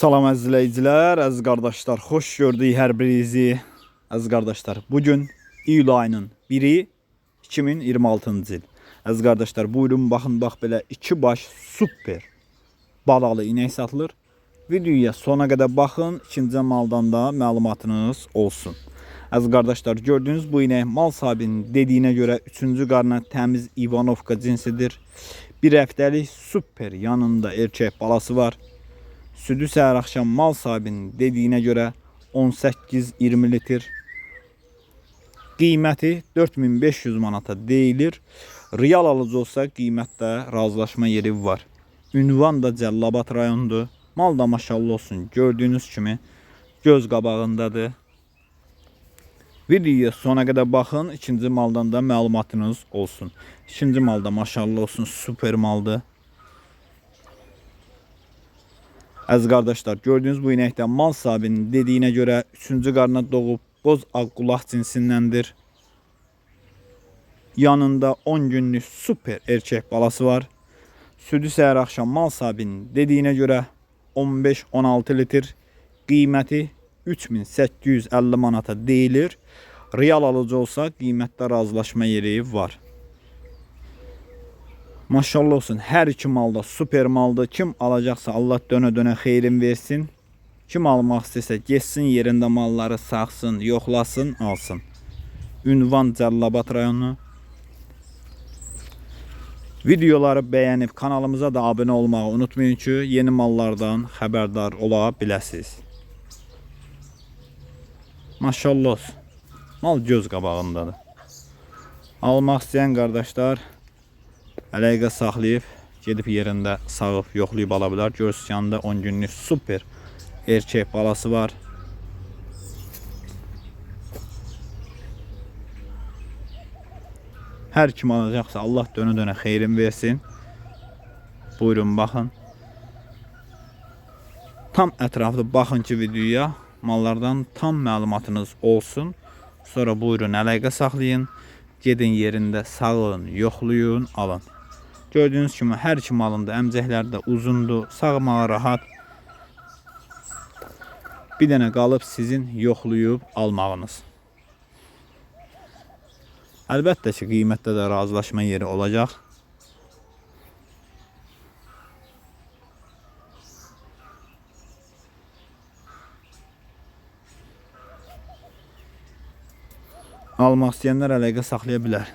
Salam əziz izləyicilər, əziz qardaşlar, xoş gördük hər birinizi. Əziz qardaşlar, bugün iyul ayının 1-i 2026-cı il. Əziz qardaşlar, buyurun baxın, bax belə iki baş super balalı inək satılır. Videoya sona qədər baxın, ikinci maldan da məlumatınız olsun. Əziz qardaşlar, gördüyünüz bu inək mal sahibinin dediyinə görə 3-cü qarna təmiz İvanovka cinsidir. Bir həftəlik super yanında erkək balası var. Südü səhər axşam mal sahibinin dediyinə görə 18-20 litr. Qiyməti 4500 manata deyilir. Real alıcı olsa qiymətdə razılaşma yeri var. Ünvan da Cəllabad rayonudur. Mal da maşallah olsun. Gördüyünüz kimi göz qabağındadır. Videoya sona qədər baxın. İkinci maldan da məlumatınız olsun. İkinci malda maşallah olsun super maldır. Əziz qardaşlar, gördüyünüz bu inəkdə mal sahibinin dediyinə görə 3-cü qarna doğub boz ağ qulaq cinsindəndir. Yanında 10 günlük super erkək balası var. Südü səhər axşam mal sahibinin dediyinə görə 15-16 litr, qiyməti 3850 manata deyilir. Real alıcı olsa qiymətdə razılaşma yeri var. Maşallah olsun, hər iki malda super maldır. Kim alacaqsa Allah dönə-dönə xeyrin versin. Kim almaq istəsə getsin yerində malları sağsın, yoxlasın, alsın. Ünvan Cəllabad rayonu. Videoları bəyənib kanalımıza da abunə olmağı unutmayın ki, yeni mallardan xəbərdar ola biləsiniz. Maşallah olsun. Mal göz qabağındadır. Almaq istəyən qardaşlar əlaqə saxlayıb gedib yerində sağıb yoxlayıb ala bilər. Görürsünüz yanında 10 günlük super erkək balası var. Hər kim alacaqsa Allah dönə-dönə xeyrin versin. Buyurun baxın. Tam ətraflı baxın ki videoya mallardan tam məlumatınız olsun. Sonra buyurun əlaqə saxlayın. Gedin yerində sağın, yoxlayın, alın. Gördüyünüz kimi hər iki malın da əmcəkləri də uzundur, sağmağa rahat. Bir dənə qalıb sizin yoxlayıb almağınız. Əlbəttə ki, qiymətdə də razılaşma yeri olacaq. Almaq istəyənlər əlaqə saxlaya bilər.